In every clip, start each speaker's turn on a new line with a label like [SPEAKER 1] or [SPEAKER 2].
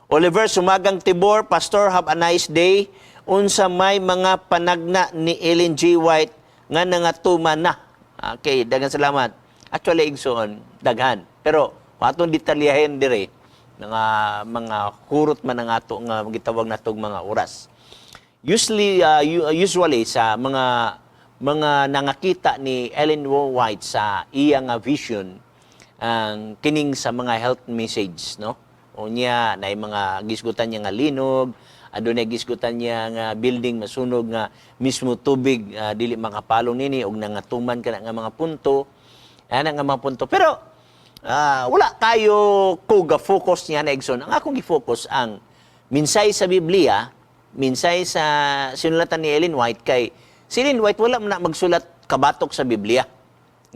[SPEAKER 1] Oliver Sumagang Tibor, "Pastor, have a nice day. Unsa may mga panagna ni Ellen G. White nga nangatuman na?" Okay, daghang salamat. Actually, igsoon, daghan. Pero kung atong detalyahin dire, mga kurot man ang ato nga gitawag natog mga oras. Usually sa mga nangakita ni Ellen White sa iya nga vision ang kining sa mga health message, no? Unya na mga gisgutan niya nga linog, adunay gisgutan niya nga building masunog nga mismo tubig dili makapalong nini og nangatuman kana nga mga punto. Ana nga mga punto. Pero wala kayo ko ga-focus niya na, igsoon. Ang akong gi-focus ang minsay sa Biblia, minsay sa sinulatan ni Ellen White, kay si Ellen White wala man na magsulat kabatok sa Biblia.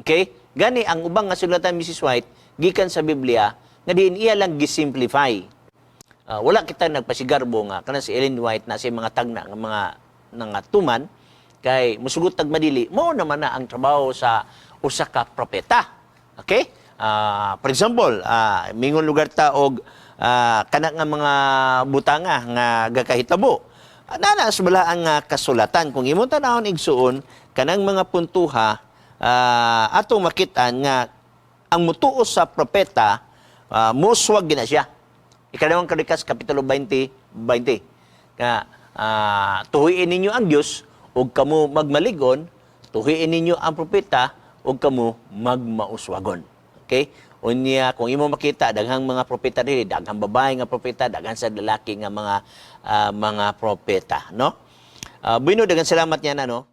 [SPEAKER 1] Okay? Gani ang ubang nga sulatan Mrs. White gikan sa Biblia nga diin iya lang gisimplify. Wala kita nagpasigarbo nga kana si Ellen White na si mga tagna nga mga nangatuman, kay musugot tag madili mo naman na ang trabaho sa usa ka propeta. Okay? For example, mingon lugar ta og kana nga mga butanga nga gakahitabo. Nana sa balaan nga kasulatan, kung imong tanawon, igsuon, kanang mga puntuha, atong makitaan nga ang mutuo sa propeta, muswag gina siya. Ikalawang Kronikas kapitulo 20 20. Nga tuhuin ninyo ang Dios ug kamo magmaligon, tuhuin ninyo ang propeta ug kamo magmauswagon. Okay? Unya kung imo makita, daghang mga propeta diri, daghang babae nga propeta, daghan sa lalaki nga mga propeta, no? Bueno, daghang salamat niya na, no.